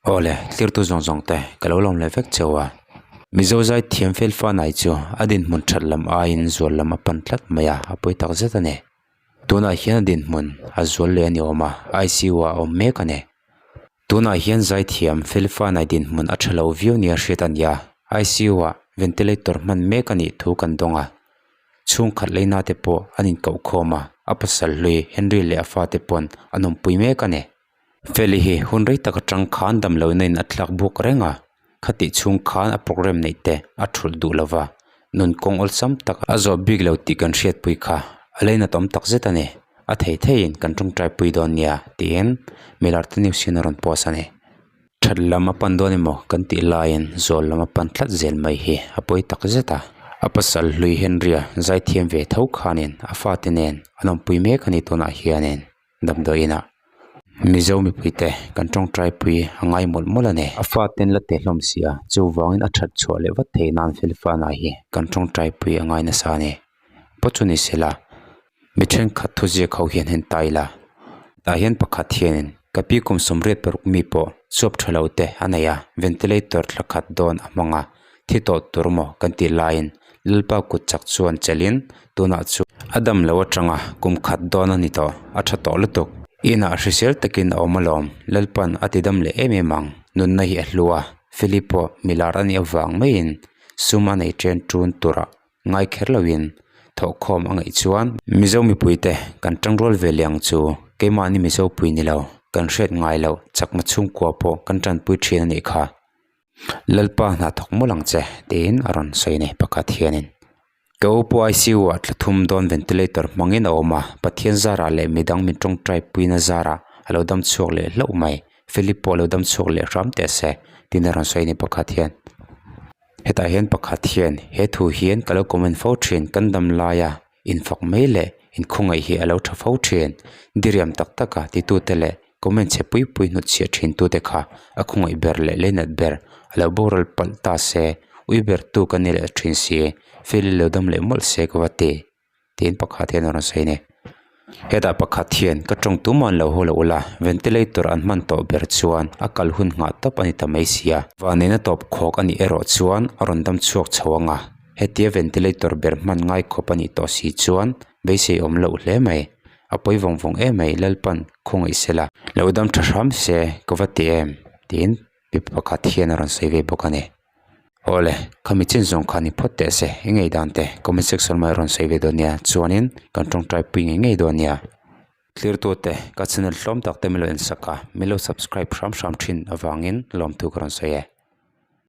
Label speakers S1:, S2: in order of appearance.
S1: Awle, tlirtu zawng zawng te ka lo lawm leh vek cheu a. Mizo zai thiam fel fanai chu a dinhmun that lam aiin zual lam a pan tlat mai a, a pawi tak zet a ni. Tunah hian a dinhmun a zual leh a ni awm a, ICU ah a awm mek a ni. Tunah hian zai thiam fel fanai dinhmun a tha lo viau nia hriat a ni a, ICU ah ventilator hman mek a nih thu kan dawng a. Chhungkhat leina te pawh an inkoh khawm a, a pasal hlui Henry leh a fate pawn an awmpui mek a ni. Feli hi hun rei tak atang khan damlohna in a tlak buk reng a, khatih chhung khan a programme neih te a thulh duh lova, nun kawng awlsam tak a zawh bik lo tih kan hriatpui kha a leinat awm tak zet a ni, a thei theiin kan tawngtaipui dawn nia tiin Milarte News hian a rawn post a ni. That lam a pan dawn emaw kan tih laiin zawl lam a pan tlat zel mai hi a pawi tak zet a, a pasal hlui Henry-a zaithiam ve tho khanin a fate nen an awmpui mek a ni tunah hianin. Damdawiinah Mizo mipuite kan tawngtai pui a ngai mawlh mawlh a ni. A faten la teh hlawm si a, chuvangin a that chhuah leh vat theih nan Felfana hi kan tawngtai pui a ngai nasa a ni. Pawh chu ni sela, mi thenkhat thuziak ho hian hen ta ila, tah hian pakhat hianin ka pi kum 86 mi pawh chuap tha lo te a nei a, ventilator thla khat dawn a hmang a, thi tawh tur maw kan tih laiin Lalpa kut chak chuan chelhin tunah chu a dam lo atanga kum khat dawn a ni tawh, a tha tawh lutuk. Inah hrisel takin a awm alawm, Lalpan a ti dam leh em em ang, nunna hi a hlu a, Philip pawh milar a nih avang maiin sum a nei chen tun turah ngai kher loin thawhkhawm a ngaih chuan Mizo mipuite kan tangrual ve leh ang chu keimahni Mizo pui ni lo, kan hriat ngai loh chakma chhungkua pawh kan tanpui thin a nih kha. Lalpa hna thawk mawlh ang che tiin a rawn sawi a ni pakhat hianin ka u pawh ICU ah thla thum dawn ventilator hmangin a awm a Pathian zarah leh midang min tawngtai puina zarah a lo dam chhuak leh hlauh mai Philip pawh a lo dam chhuak leh hram teh se tiin a rawn sawi a ni pakhat hian hetah hian pakhat hian he thu hian ka lo comment fo thin kan dam laia infak mai leh inkhawngaih hi a lo tha fo thin diriam tak taka titute leh Comment chhe pui pui hnutchhiah thin tute kha a khawngaih ber leh leinat ber a lo boral palh ta se, ui ber tu ka ni leh thin si, feli lo dam leh mawlh se ka va ti tiin pakhat hian a rawn sawi a ni. Hetah pakhat hian ka tawng tumah an lo haw lo ula, ventilator an hman tawh ber chuan a kal hun nghah tawp a ni ta mai sia. Vanneihna tawp khawk a nih erawh chuan a rawn dam chhuak chho ang a, hetia ventilator ber hman ngai khawp a nih tawh si chuan beisei awm loh hle mai. A pawi vawng vawng em mai Lalpan khawngaih se la. Lo dam tha hram se ka va ti em tiin mipa pakhat hian a rawn sawi ve bawk a ni. Awle khami chin zawng kha ni phawt teh se i ngei dan te comment section mai rawn sawi ve dawn nia chuanin kan tawngtai pui ngei ngei dawn nia. Thlir tute ka channel hlawm tak te min lo en sak a min lo subscribe hram hram thin avangin lawmthu ka rawn sawi e.